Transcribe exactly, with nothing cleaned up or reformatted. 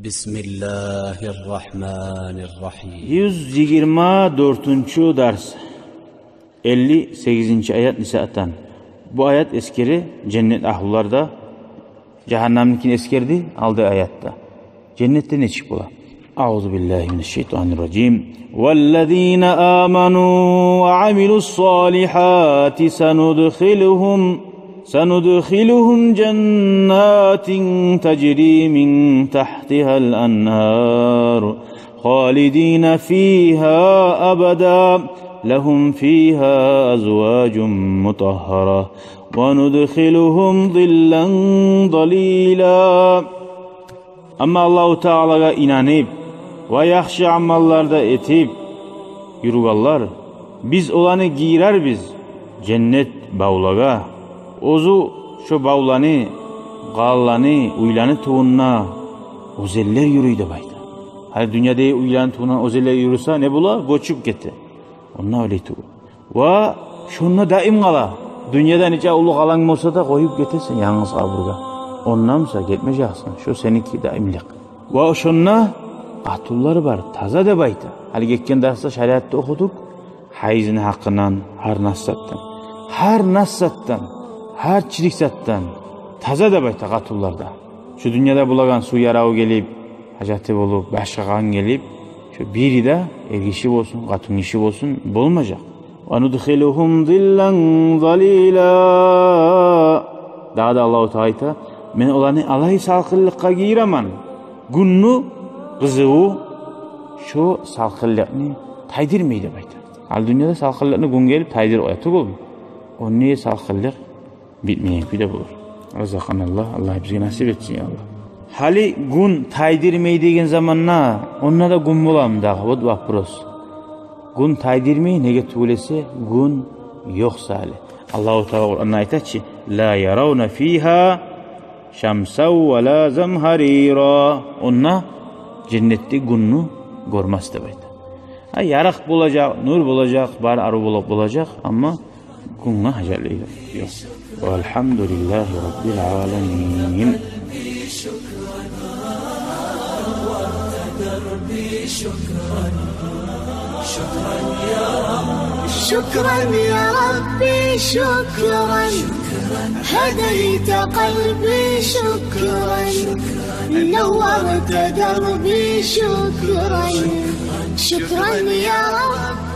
بسم الله الرحمن الرحيم. Юз йигирма дёртюнчю дарс. Элли сегизинчи аят Нисадан. Бу аят эсгере женнет агьлулар да, жагьаннамныкин эсгерди алды аятда. Женнетде нечик бола? أعوذ بالله من الشيطان الرجيم. والذين آمنوا وعملوا الصالحات سندخلهم سندخلهم جنات تجري من تحتها الأنهار خالدين فيها أبدا لهم فيها أزواج مطهرة وندخلهم ظلا ظليلا. Амма Аллагьу Таалагъа инанып ва яхшы амаллар да этип юрюгенлер, биз оланы гийирербиз женнет бавлагъа. Оьзю шо бавланы, къалаланы, уьйлени тюбюнде оьзенлер юрюй деп айта. Гьали дюньяда уьйлени тюбюнде оьзенлер юрюсе, не бола? Гёчюп гете. Онда олай тюгюл. Ва шонда даим къала. Дюньяда нече уллу къаланг болса да, къоюп гетесен янгыз къабургъа. Онда буса гетмежексен. Шо сеники даимлик. Ва шонда къатынлар бар, таза деп айта. Гьали гетген дарсда шариатны охудукъ. Гьайызны гьакъындан, гьар нас затдан. Гьар нас затдан, гьар чирик затдан таза деп айта къатынлар да. Шу дюньяда болагъан сув яраву гелип, гьажаты болуп, башгъа къан гелип, шо бири де, эргиши болсун, къатынгиши болсун, болмажакъ. وندخلهم ظلا ظليلا. Дагъы да Аллагьу Таала айта: «Мен оланы алай салкъынлыкъгъа гийиремен, гюнню къызыву шо салкъынлыкъны тайдырмай», — деп айта. Гьали дюньяда салкъынлыкъны гюн гелип тайдырып къоя тюгюлмю? Онда салкъынлыкъ битмейген кюйде болур. Разакъаналлагь, Аллагь бизге насип этсин, я Аллагь. Гьали гюн тайдырмай деген заманда, онда да гюн боламы дагъы? Вот вопрос. Гюн тайдырмай, неге тюгюл эсе гюн ёкъ саялы. Аллагьу Таала Къуранда айта чы: «لا يرون فيها شمسا ولا زمهريرا». Онда женнетде гюнню гёрмес деп айта. Гьа, ярыкъ болажакъ, нюр болажакъ, бары арив болуп болажакъ, амма гюнге гьажатлыгъы ёкъ. والحمد لله رب العالمين. شكرا يا ربي، شكرا، هديت قلبي، شكرا، نورت دربي، شكرا، شكرا يا رب.